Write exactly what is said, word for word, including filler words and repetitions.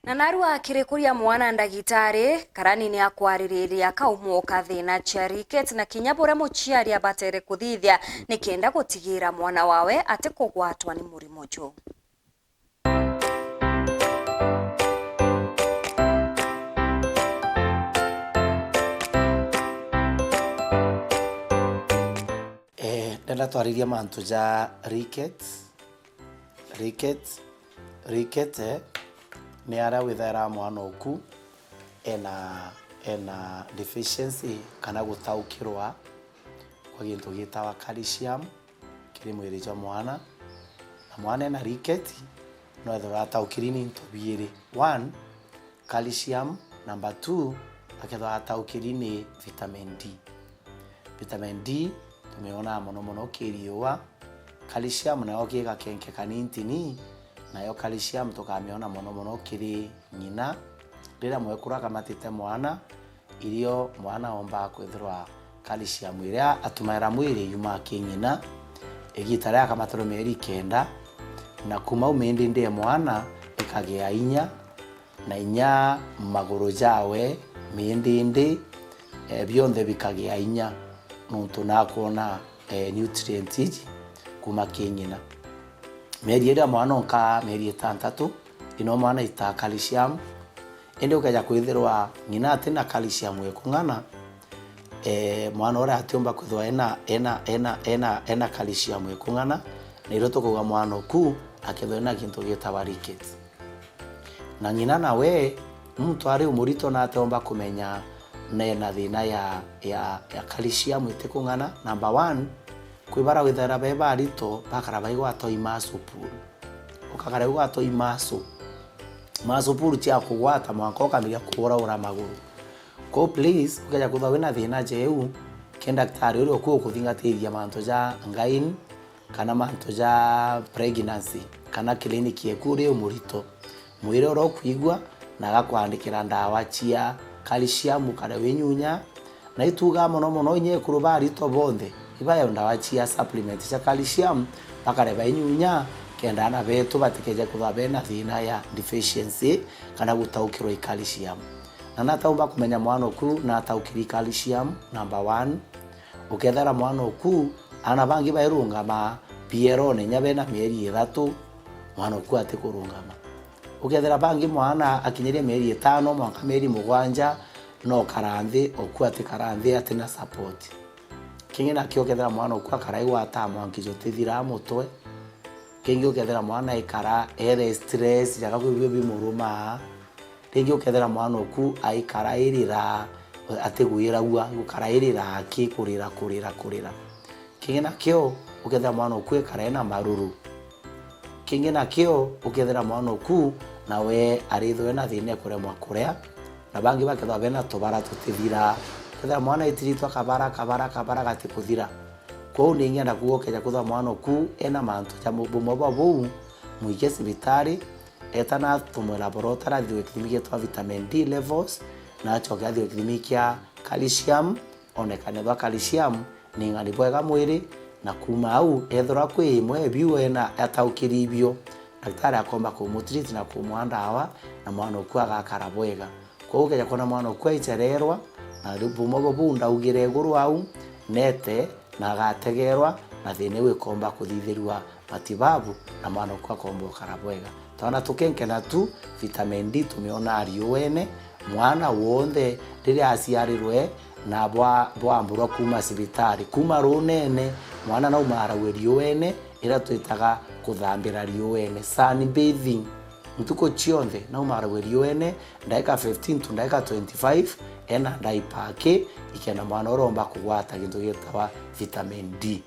Na narua akirikuria mwana ndagitari, karani ni akwaririria kaumo ka thina cia rickets na kinya buria muciari abatere kuthithia nikenda gutigira mwana wawe atikugwatwa ni murimo ju. Eh, ndenda twaririe mantu ja rickets. Rickets, rickets, eh, ni aria withaira mwana oku ena, ena deficiency kana gutaukirwa kwa gintu gitawa calcium kiri mwiri jwa mwana. Na mwana ena rickets no ethirwa ataukiri ni into biiri. One, calcium, number two, akethirwa ataukiri ni vitamin D. Vitamin D tumionaga mono mono ki riua, calcium nayo ki gakenke kanintini, nayo calcium tukamiona mono mono kiri ng'ina. Riria mwekuru akamatite mwana, irio mwana oombaga kwithirwa calcium iria atumaira mwiri yumaa ki ng'ina, igita riria akamatirwe mieri ikenda, na kuuma au miindindi ya mwana ikagia inya, na inya maguru jawe, miindindi, eh, bionthe bikagia inya, nontu nakwona, eh, nutrient iji kuuma ki ng'ina. Mieri iria mwana onka, mieri itantatu, ino mwana aitaa calcium, indi ukeja kwithirwa ng'ina atina calcium ikung'ana, eh, mwana uria atiumba kwithirwa ena, ena, ena, ena, ena calcium ikung'ana, na irio tukuuga mwana oku akethirwa ena gintu gitawa rickets. Na ng'ina nawe, muntu ari umurito na ateomba kumenya na ena thina ya, ya, ya calcium itikung'ana. Number one, kwi bara withaira be barito bakara baigwatwa i muscle pull. Ukakara igwatwa i muscle. Muscle pull cia kugwata mwanka ukamiria kuuraura maguru. Kwou please, ukeja kwithirwa wina thina jeu, ke ndaktari uria uku ukuthingatiria mantu ja gynae, kana mantu ja pregnancy, kana clinic eku uri umurito, mwire uria ukwigua na agakwandikira ndawa cia calcium ukare winyunya, na itugaa mono mono inya ekuru barito bonthe ibaeo ndawa cia supplement cia calcium bakare bainyunya, kenda ana betu batikeje kwithirwa bena thina ya deficiency kana gutaukirwa i calcium. Na nataumba kumenya mwana oku nataukiri calcium, number one, ukethira mwana oku, ana bangi bairungama P L one inya bena mieri ithatu, mwana oku atikurungama. Ukethira bangi mwana akinyirie mieri itano mwanka mieri mugwanja, no kara nthi, oku atikara nthi atina support. Kingi nakio ukethira mwana oku akara igwata mwanki jutithiraa mutwe. Kingi ukethira mwana aikara e restless, jaga kwigua bimurumaa. Ringi ukethira mwana oku aikara irira, atigwiragua, gukara irira aki kurira, kurira, kurira. Kingi nakio, ukethira mwana oku aikara ena maruru. Kingi nakio, ukethira mwana oku nawe arithwe na thina e kuremwa kuria, na bangi bakethirwa bena tubara tutithira. Ukethira mwana aitiritwe kabara, kabara, kabara gatikuthira. Kwou ningienda kuuga ukeja kwithirwa mwana oku ena mantu ja mu-, bumwe bwa buu, mwike cibitari, eta na atumwe laboratory athithwe kithimi gietwa vitamin D levels, na acoke athithwe kithimi kia calcium, onekane bwa calcium ni ng'ani bwega mwiri, na kuuma au ethirwa kwi imwe biu ena ataukiri ibio, daktari akomba kumutreat na kumwaa ndawa, na mwana oku agakara bwega. Kwou ukeja kwona mwana oku aichererwa, na riu bumwe bwa buu ndaugire iguru au, nete na agategerwa, na thina iu ikomba kuthithirua matibabu, na mwana oku akomba ukara bwega. Twona tukinkena tu, vitamin D tumiona riuene, mwana wonthe riria aciarirwe na bwa-, bwamburwa kuuma cibitari, kuuma runene, mwana naumaaragwe riuene, iria twitaga kuthambira riuene, sun bathing. Ntuku cionthe naumaaragwe riuene, ndaika fifteen to ndaika twenty-five, ena diaper aki, ikenda mwana uromba kugwata gintu gitawa vitamin D.